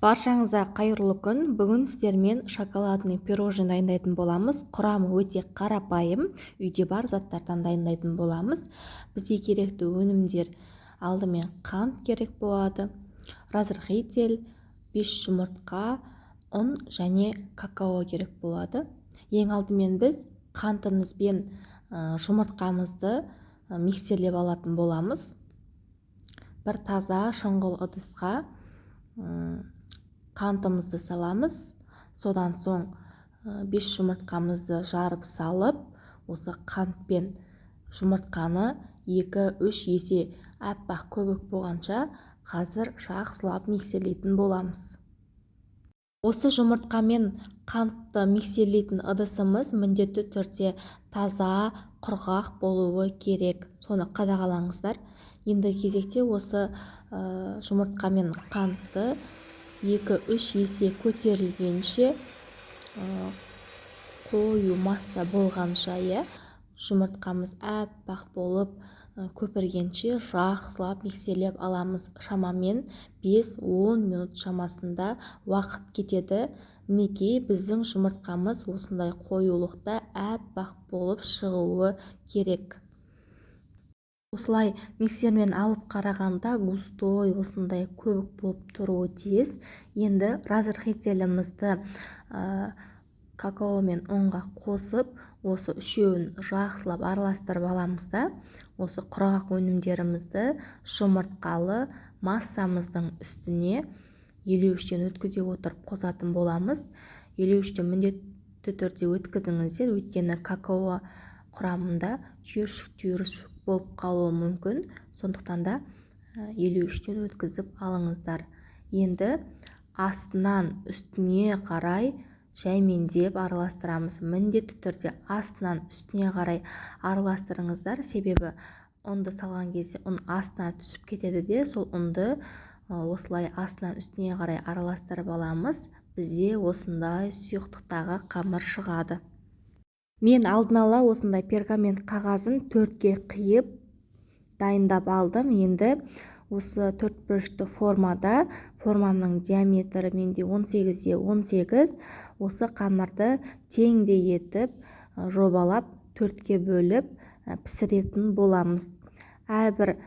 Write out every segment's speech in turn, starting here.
Баршаңызға қайырлы күн! Бүгін сіздермен шоколадный пирожный дайындайтын боламыз. Құрамы өте қарапайым, үйде бар заттардан дайындайтын боламыз. Бізге керекті өнімдер: алдымен қант керек болады, разрыхлитель, 5 жұмыртқа, ұн және какао керек болады. Ең алдымен біз қантымыз бен жұмыртқамызды миксерлеп алатын боламыз. Бір таза шұңғыл ыдысқа қантымызды саламыз. Содан соң 5 жұмыртқамызды жарып салып, осы қант пен жұмыртқаны 2-3 есе аппақ көбік болғанша қазір жақсылап миксерлейтін боламыз. Осы жұмыртқа мен қантты миксерлейтін ыдысымыз міндетті түрде таза, құрғақ болуы керек, соны қадағалаңыздар. Ендігі кезекте осы жұмыртқа мен қантты 2-3 есе көтерілгенше, қою масса болғанша, иә, жұмыртқамыз аппақ болып көпіргенше жақсылап миксерлеп аламыз. Шамамен 5-10 минут шамасында уақыт кетеді. Мінекей, біздің жұмыртқамыз осындай қоюлықта аппақ болып шығуы керек. Осылай миксермен алып қарағанда, густой осындай көбік болып тұруы тиіс. Енді разрыхлителімізді какао мен ұнға қосып, осы үшеуін жақсылап араластырып аламыз да, осы құрғақ өнімдерімізді жұмыртқалы массамыздың үстіне елеуіштен өткізе отырып қосатын боламыз. Елеуіштен міндетті түрде өткізіңіздер, өйткені какао құрамында түйіршік түйіршік болып қалуы мүмкін. Сондықтан да елеуіштен өткізіп алыңыздар. Енді астынан үстіне қарай жаймендеп араластырамыз. Міндетті түрде астынан үстіне қарай араластырыңыздар, себебі ұнды салған кезде ұн астына түсіп кетеді де, сол ұнды осылай астынан үстіне қарай араластырып аламыз. Бізде осындай сұйықтықтағы қамыр шығады. Мен алдын ала осындай пергамент қағазын төртке қиып дайындап алдым. Енді осы төрт бұрышты формада, формамның диаметрі менде 18-де 18, осы қамырды теңдей етіп жобалап, төртке бөліп пісіретін боламыз. Әрбір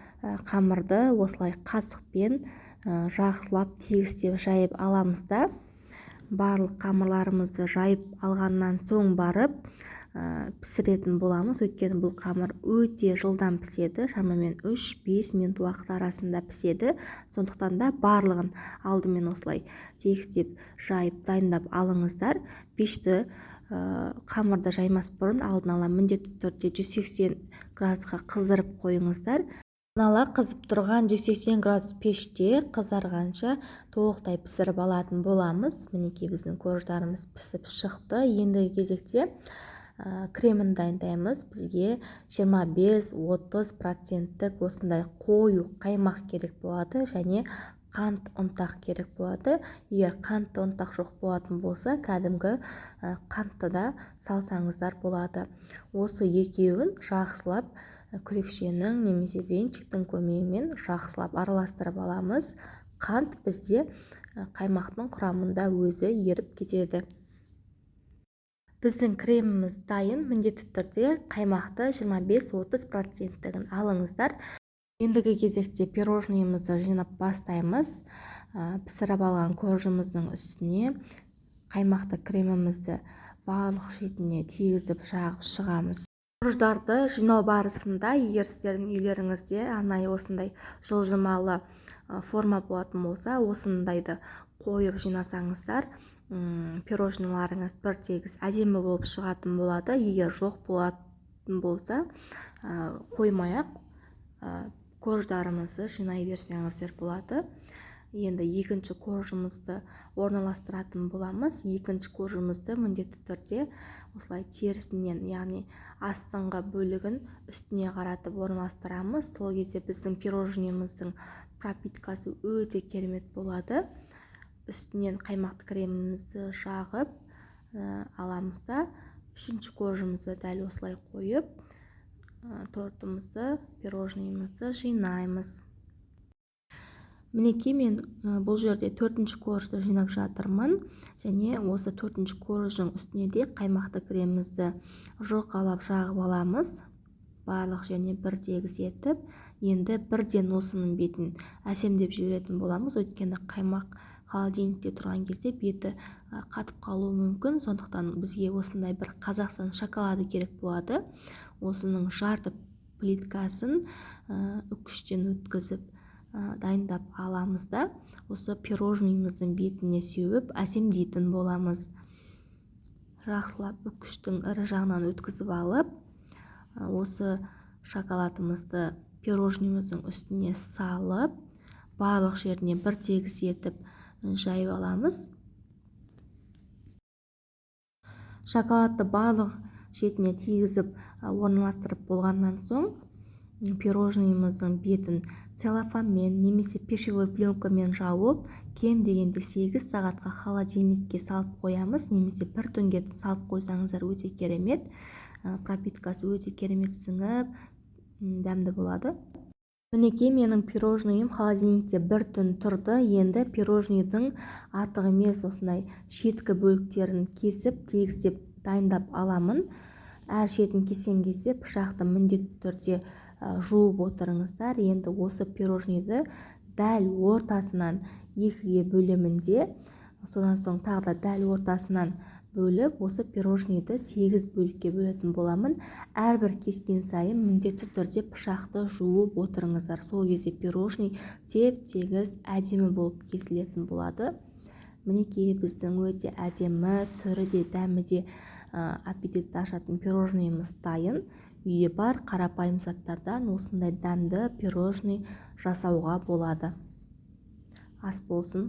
қамырды осылай қасықпен жақсылап тегістеп жайып аламыз да, барлық қамырларымызды жайып алғаннан соң барып пісіретін боламыз. Өйткені бұл қамыр өте жылдам піседі, шамамен 3-5 минут уақыт арасында піседі. Сондықтан да барлығын алдымен осылай тегістеп жайып дайындап алыңыздар. Пешті қамырды жаймас бұрын алдын ала міндетті түрде 180 градусқа қыздырып қойыңыздар. Алдын ала қызып тұрған 180 градус пеште қызарғанша толықтай пісіріп алатын боламыз. Мінекей, біздің корждарымыз пісіп шықты. Ендігі кезекте кремін дайындаймыз. Бізге 25-30 проценттік осындай қою қаймақ керек болады және қант ұнтақ керек болады. Егер қантты ұнтақ жоқ болатын болса, кәдімгі қантты да салсаңыздар болады. Осы екеуін жақсылап күрекшенің немесе венчиктің көмегімен жақсылап араластырып аламыз. Қант бізде қаймақтың құрамында өзі еріп кетеді. Біздің креміміз дайын. Міндетті түрде қаймақты 25-30 проценттігін алыңыздар. Ендігі кезекте пирожныйымызды жинап бастаймыз. Пісіріп алған коржымыздың үстіне қаймақты кремімізді барлық шетіне тигізіп, жағып шығамыз. Корждарды жинау барысында, егер сіздердің үйлеріңізде арнайы осындай жылжымалы форма болатын болса, осындайды қойып жинасаңыздар, пирожныйларыңыз бір тегіс, әдемі болып шығатын болады. Егер жоқ болатын болса, қоймай ақ корждарымызды жинай берсеңіздер болады. Енді екінші коржымызды орналастыратын боламыз. Екінші коржымызды міндетті түрде осылай терісінен, яғни астыңғы бөлігін үстіне қаратып орналастырамыз. Сол кезде біздің пирожныйымыздың пропиткасы өте керемет болады. Үстінен қаймақты кремімізді жағып аламыз да, үшінші коржымызды дәл осылай қойып, тортымызды, пирожныйымызды жинаймыз. Мінекей, мен бұл жерде 4-ші коржды жинап жатырмын. Және осы 4-ші корждың үстіне де қаймақты кремімізді жұқалап жағып аламыз. Барлық жеріне бір тегіс етіп, енді бірден осының бетін әсемдеп жіберетін боламыз. Өйткені қаймақ холодильникте тұрған кезде беті қатып қалуы мүмкін. Сондықтан бізге осындай бір Қазақстан шоколады керек болады. Осының жарты плиткасын үкіштен өткізіп дайындап аламыз да, осы пирожныйымыздың бетіне сеуіп әсемдейтін боламыз. Жақсылап үкіштің ірі жағынан өткізіп алып, осы шоколадымызды пирожныйымыздың үстіне салып, барлық жеріне бір тегіс етіп жайып аламыз. Шоколадты барлық шетіне тигізіп орналастырып болғаннан соң, пирожныйымыздың бетін целлофанмен немесе пищевой пленкамен жауып, кем дегенде 8 сағатқа холодильникке салып қоямыз, немесе бір түнге салып қойсаңыздар өте керемет. Пропиткасы өте керемет сіңіп, дәмді болады. Мінекей, менің пирожныйым холодильникте бір түн тұрды. Енді пирожныйдың артық емес осындай шеткі бөліктерін кесіп, тегістеп дайындап аламын. Әр шетін кескен кезде пышақты міндетті түрде жуып отырыңыздар. Енді осы пирожныйды дәл ортасынан 2-ге бөлемін де, содан соң тағы да дәл ортасынан бөліп, осы пирожныйды 8 бөлікке бөлетін боламын. Әрбір кескен сайын міндетті түрде пышақты жуып отырыңыздар. Сол кезде пирожный теп-тегіс әдемі болып кесілетін болады. Мінекей, біздің өте әдемі түрі де, дәмі де аппетитті ашатын пирожныйымыз дайын. Үйде бар қарапайым заттардан осындай дәмді пирожный жасауға болады. Ас болсын.